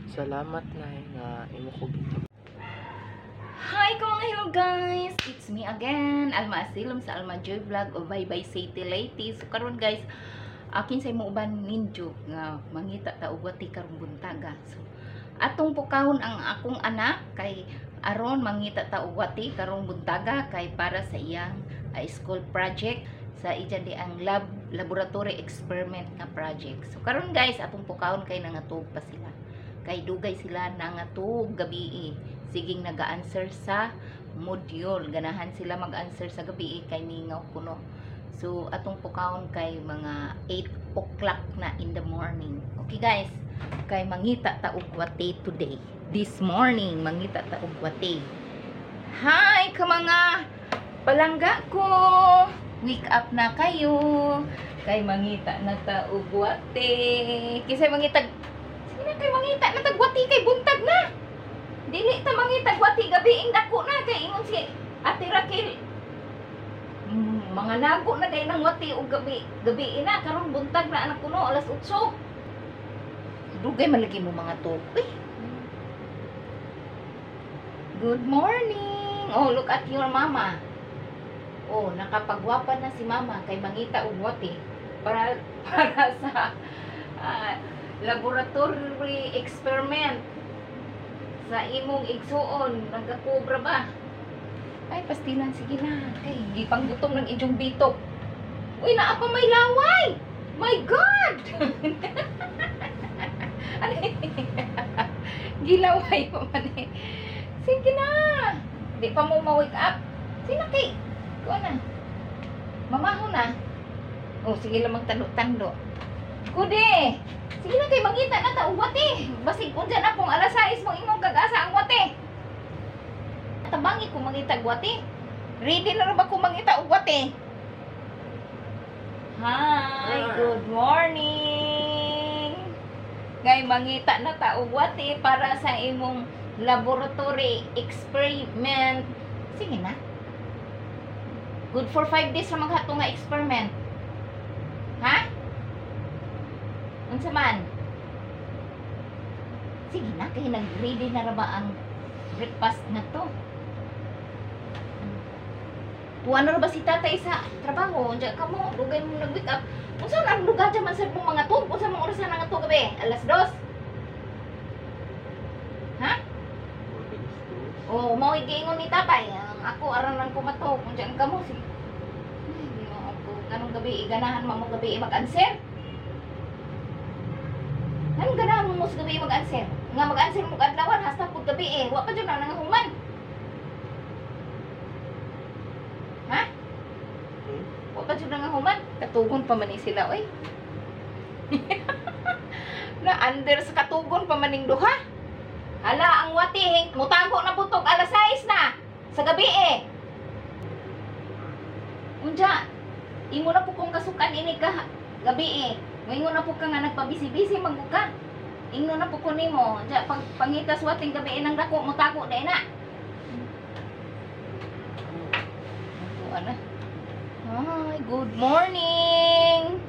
Salamat, Nay, nga imo ko gitabo. Hi ka mga hello guys! It's me again, Alma Asilom sa Alma Joy Vlog o Bye Bye City Leyte. So karon guys, akin sa imo uban ninjo nga mangita ta og wati karong buntaga. So atong pukahon ang akong anak kay aron mangita ta og wati karong buntaga kay para sa iyang school project sa iya di ang laboratory experiment nga project. So karon guys, atong pukahon kay nangatug pa sila. Kay dugay sila nangatug gabi, siging naga-answer sa module. Ganahan sila mag-answer sa gabi kay mingaw kuno. So atong pukahon kay mga 8 o'clock na in the morning. Okay guys, kay mangita ta og wati today. This morning mangita ta og wati. Hi ka mga palangga ko. Wake up na kayo. Kay mangita na ta og wati. Kisay mangita. Sige na kay mangita na tag wati kay buntag na. Dili ta mangitag wati gabi ing dako na kay ingon si Ate Raquel. Mga nago na day nang wati og gabi. Gabi na karon buntag na anak kuno alas 8. Dugay man lagi mo mga to. Uy. Good morning. Oh, look at your mama. Oh, nakapagwapa na si mama kay mangita og wati para para sa laboratory experiment sa imong igsuon. Nagakobra ba? Ay, pastilan, sige na kay gipanggutom ng inyong bitok. Uy, naa pa may laway. My God. Ano, gilaway pa man eh. Sige na, di pa mo ma-wake up. Sige na kay kuha na, mamaho na. Oh, sige lang, magtando-tando. Kude. Sige na kay mangita na ta og wati. Basig unsa na pong alas 6 mo imong kag-asa ang wati. Tabangi ko mangita og wati. Ready na ra ba ko mangita og wati? Hi, good morning. Kay mangita na ta og wati para sa imong laboratory experiment. Sige na. Good for 5 days ra maghato nga experiment. Ha? Unsa man? Sige na, kay nag-ready na ra ba ang breakfast na to? Tuwa na ra ba si tatay sa trabaho? Unsa ka mo, dugay mo nag-wake up. Unsa na ang lugar dyan man sa mong mga tug? Unsa mang oras na nga to gabi? Alas 2? Ha? Oh, mao giingon ni tatay. Ang ako aran lang ko matug. Unsa ang kamo si Ay, Ginoo ko. Ganong gabi, ganahan mo mo gabi mag-answer? Anong ganahan mo mo sa gabi mag-answer? Nga mag-answer mo kadlawan hasta pud gabi eh. Wa pa jud na nangahuman. Ha? Hmm? Wa pa jud nangahuman. Katugon pa man ni sila oy. Na under sa katugon pa maning duha. Hala, ang wati hing mutago na putog alas 6 na sa gabi eh. Unja, imo na po kong kasukan ini ka gabi eh. Moingon na po ka nga nagpabisi-bisi man gud ka. Ingno na po ko nimo, unja pag pangitas wating gabi eh nang dako mutago dai na. Ano na? Hi, good morning.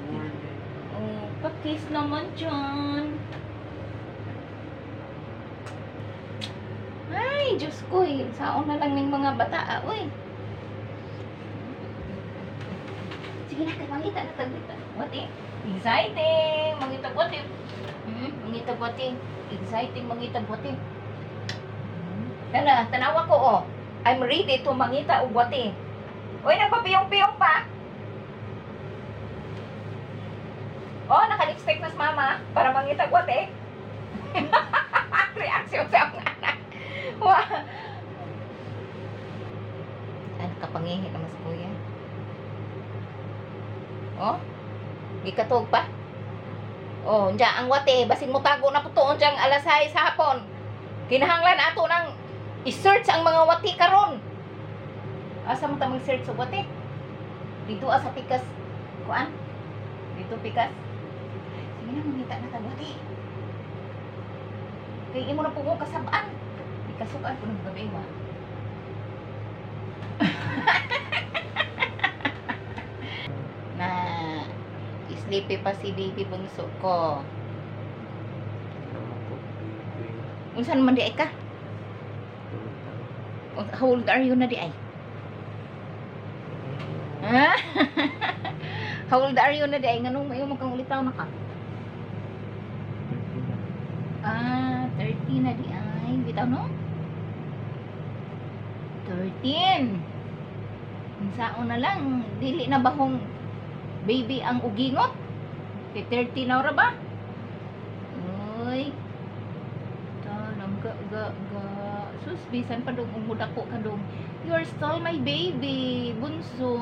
Morning. Oh, pakis naman dyan. Ay, Diyos ko eh. Saon na lang ng mga bata, ah, uy. Sige na, kay mangita na tagita. What eh? Exciting! Mangita what eh? Mangita what eh? Exciting mangita what eh? Tana, tanawa ko oh. I'm ready to mangita og what eh. Uy, nagpapiyong-piyong pa. Oh, naka-lipstick na si mama para mangita what eh. Reaction sa akong anak. Wah. Ano kapangihi naman sa kuya? Oh? Gikatog pa? Oh, unja ang wate, basin mo tago na puto unjang alas 6 sa hapon. Kinahanglan ato nang i-search ang mga wati karon. Asa mo ta mag-search sa wati? Dito sa pikas kuan? Dito pikas. Sige na, mangita na tag wati. Kay imo na po ko kasabaan. Ikasukan ko ng gabi wa. Na sleepy pa si baby bunso ko. Unsa naman di ay ka? How old are you na di ay? Ha? How old are you na di ay? Nganong mayo man kang ulitaw na ka? Ah, 13 na di ay. Bitaw no? 13. Unsaon na lang, dili na bahong baby ang ugingot. Kay 13 na ora ba? Uy. Talang ga ga ga. Sus, bisan pa dong umudako ka dong. You're still my baby, bunso.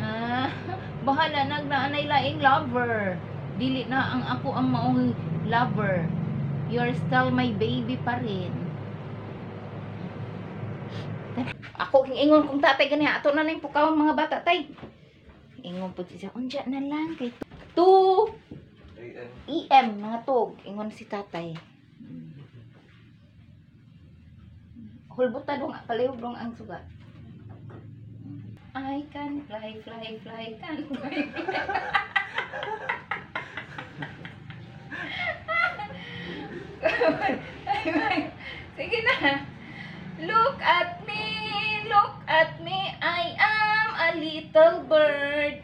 Ah, bahala nagnaanay laing lover. Dili na ang ako ang maong lover. You're still my baby pa rin. Ako king ingon kong tatay gani ato na ning pukawon mga bata tay. Ingon pud siya, unja na lang kay 2 AM mga tug. Ingon si tatay. Hulbuta dong palihog dong ang suga. I can fly, fly, fly, can fly, fly. Sige na. Look at me, look at me. I am a little bird.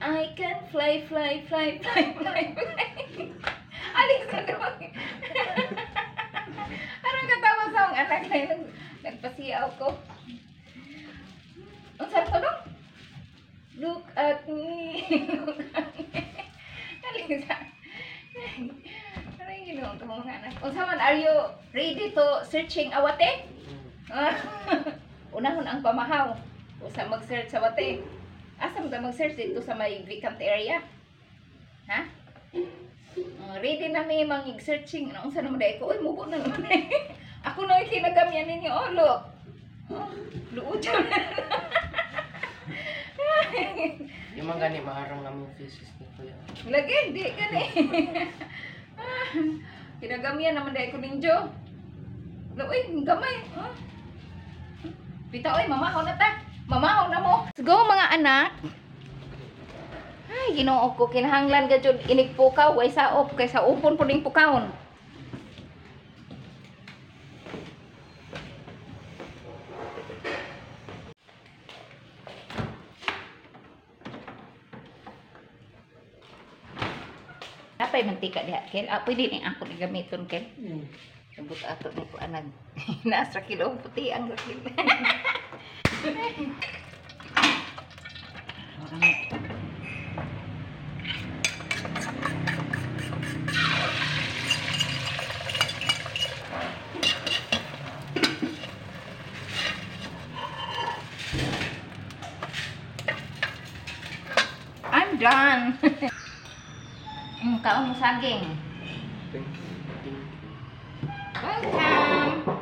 I can fly, fly, fly, fly, fly, fly. Alis ka doon. Anong katawa sa akong anak na yun? Nagpasiyaw ko. Ang sarap ko dong. Look at me. Look at me. Alisa. Ano yung ginawa ko mga anak? Unsa man, are you ready to searching a wate? Unahon ang pamahaw. Usa mag-search sa wate. Asa man ta mag-search dito sa may vacant area? Ha? Ready na may mang searching. Ano unsa naman dai ko? Uy, mubo na naman. Ako na yung kinagamyan ninyo. Oh, look. Oh, luod siya. Di man gani maharang namong faces ni kuya. Lagi, di gani. Kinagamyan naman dai ko ninyo. Uy, gamay. Oh. Pita, oy, mamahaw na ta. Mamahaw na mo. Let's go, mga anak. Ay, Ginoo ko kinahanglan ka jud inig pukaw way saop kay sa upon pud ning pukawon. Napay mantika diha, Kel. Ah, pwede ni ako ni gamiton, Kel. Sabot ato ni ko anag. Nasa kilo puti ang rakil. I'm done. Kaon mo saging. Thank you. Thank you. Welcome.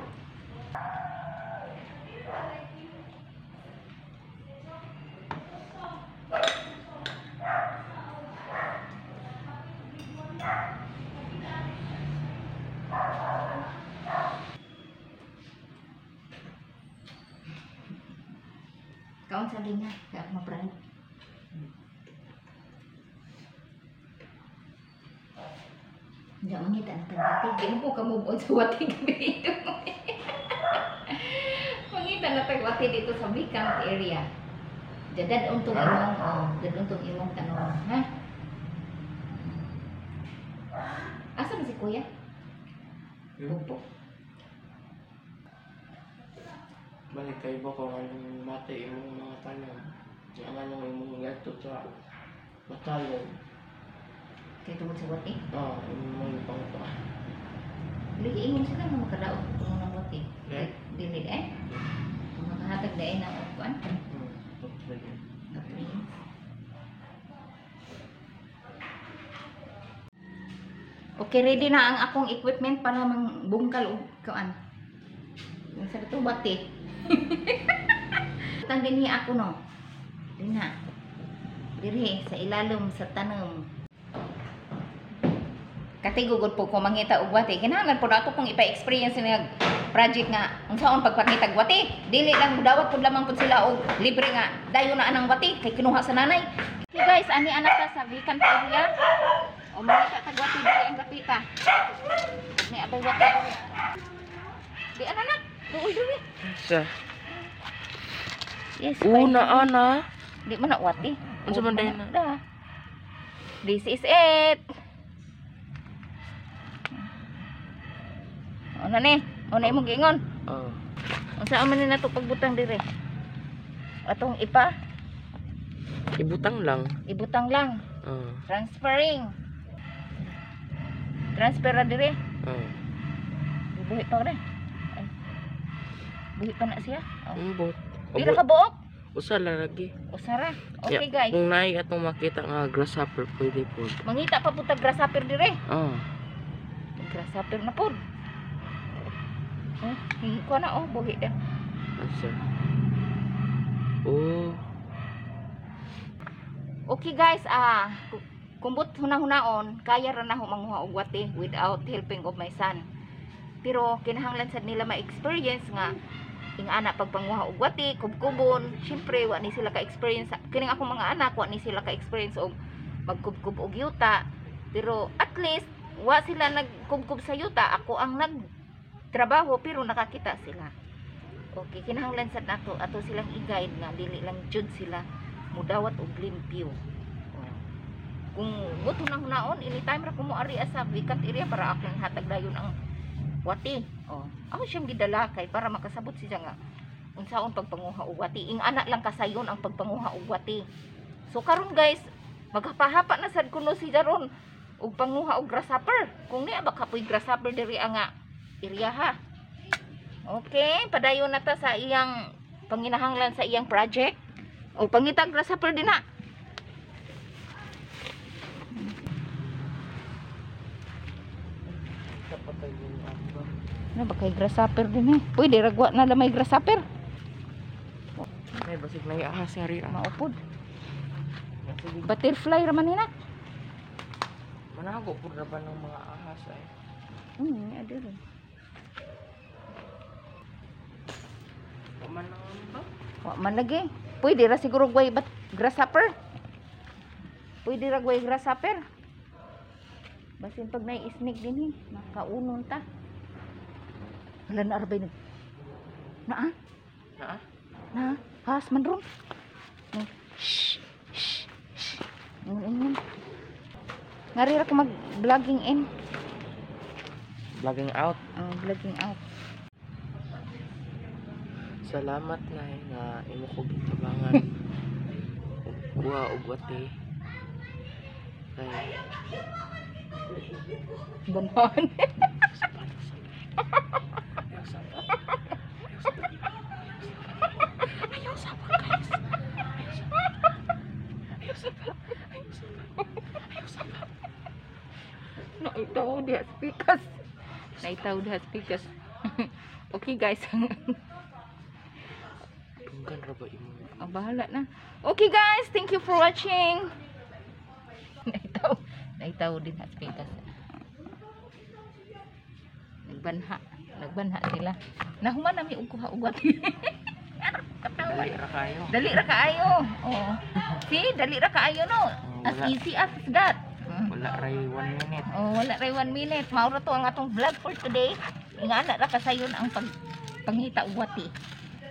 Kaon saging ha, kaya ako mabrand. Hindi ako mangita ng tagwati. Di mo po ka move on sa wati gabi dito. Mangita na tagwati dito sa vacant area. Dad untong imong, oh, dad untong imong tanong, ha? Asa man si kuya? Pupo. Balik kayo ba kung anong matay imong mga tanom? Ang anong imong gadto sa batalon? Kay tungod sa wati. Ah, imong mga pangpa. Lagi ingon sila nga makadaot kuno ng wati. Eh? Dili eh. Kung makahatag dai na og kuan. Lagi. Nutrients. Okay, ready na ang akong equipment para mangbungkal og kuan. Yung sa ito, bati. Tang dinhi ako no. Dinha. Dirhi sa ilalom sa tanom. Katigugod po ko mangita og wati. Kinahanglan po nato kung ipa-experience nga project nga unsaon pagpangitag wati. Dili lang mudawat pud lamang pud sila og libre nga dayon na anang wati kay kinuha sa nanay. Okay guys, ani anak ta sa vacant area. O mangita tag wati diri ang dapita. Abay wati diri. Di ana na. Duol diri. Sa. Yes. Una ana. Di man na wati. Unsa man day na? Da. This is it. Una ni. Una imong giingon. Oh. Unsa man ni nato pagbutang dire? Atong ipa, Ibutang lang. Ibutang lang. Oh. Transferring. Transfer ra dire. Oh. Buhi pa rin. Ay. Buhi pa na siya. Oh. Ambot. Pila ka buok? Usa lang lagi. Usara. Okay Ya, guys. kung naay atong makita nga grasshopper, pwede po. Mangita pa pud tag grasshopper dire. Oh. Grasshopper na pud. Oh, ko na oh, buhi da. Asa. Oh. Okay guys, kumbot hunahunahon, kaya ra na ho manguha og wati without helping of my son. Pero kinahanglan sad nila ma-experience nga ing-ana pagpanguha og wati, kubkubon. Syempre wa ni sila ka-experience. Kining akong mga anak wa ni sila ka-experience og magkubkub og yuta. Pero at least wa sila nagkubkub sa yuta, ako ang nagtrabaho pero nakakita sila. Okay, kinahanglan sad nato ato silang i-guide nga dili lang jud sila mudawat og limpyo. Oh. Kung buto na hunaon, anytime ra ko mo ari sa vacant area para akong hatag dayon ang wati. Oh, ako siyang gidala kay para makasabot siya nga unsaon pagpanguha og wati. Ing ana lang kasayon ang pagpanguha og wati. So karon guys, maghapahapa na sad kuno si Jaron og panguha og grasshopper. Kung niya ba kapoy grasshopper diri ang nga area ha. Okay, padayon na ta sa iyang panginahanglan sa iyang project. O pangita grasshopper din na. Kapatay yung amba. Ano ba kay grasshopper din eh? Pwede ragwa na lamay grasshopper. May basig na ahas nga rin. Maupod. Butterfly raman ni nak. Manago po na ba ng mga ahas ay? Ada rin. Wa man ang amba. Wa man lagi. Pwede ra siguro gway bat grasshopper. Pwede ra gway grasshopper. Basin pag nay snake din eh, makaunon ta. Wala na arbay nag. Naa? Naa? Na, has man ron. Oh, shh, shh, shh. Ingon, ingon. Ngari ra ko mag-vlogging in. Vlogging out. Oh, vlogging out. Salamat na nga imo ko gitabangan. Ug kuha og wati. Kay Banhan. sapat, sapat. Ayaw sapat. Ayaw sapat. Ayaw sapat, guys. Ayaw sapat. Ayaw sapat. Ayaw sapat. Ayaw sapat. Naitaw diha speakers. Naitaw diha speakers. Okay guys. Tunggan ra ba imo? Oh, bahala na. Okay guys, thank you for watching. Naitaw. Naitaw din ha speakers. Nagbanha. Nagbanha sila. Nahuman nami og kuha og wati. Katawa. Dali ra kayo. Dali ra kaayo. Oh. See, dali ra kaayo no. Oh, As wala. easy as that. Wala ray 1 minute. Oh, wala ray 1 minute. Mao ra to ang atong vlog for today. Ingana ra kasayon ang pag pangita og wati.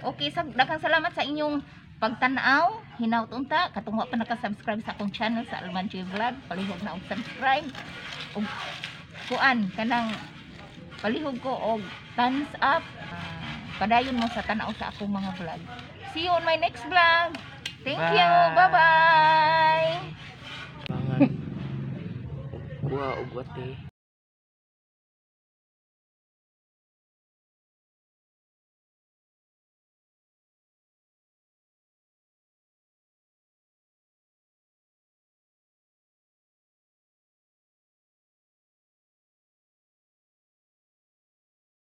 Okay, sa daghang salamat sa inyong pagtan-aw. Hinaut unta katong wa pa naka-subscribe sa akong channel sa Alman J Vlog, palihog na og subscribe. Og kuan kanang palihog ko og thumbs up. Ah, padayon mo sa tan-aw sa akong mga vlog. See you on my next vlog. Thank you. Bye. Bye-bye. Bangan. Ug kuha og wati.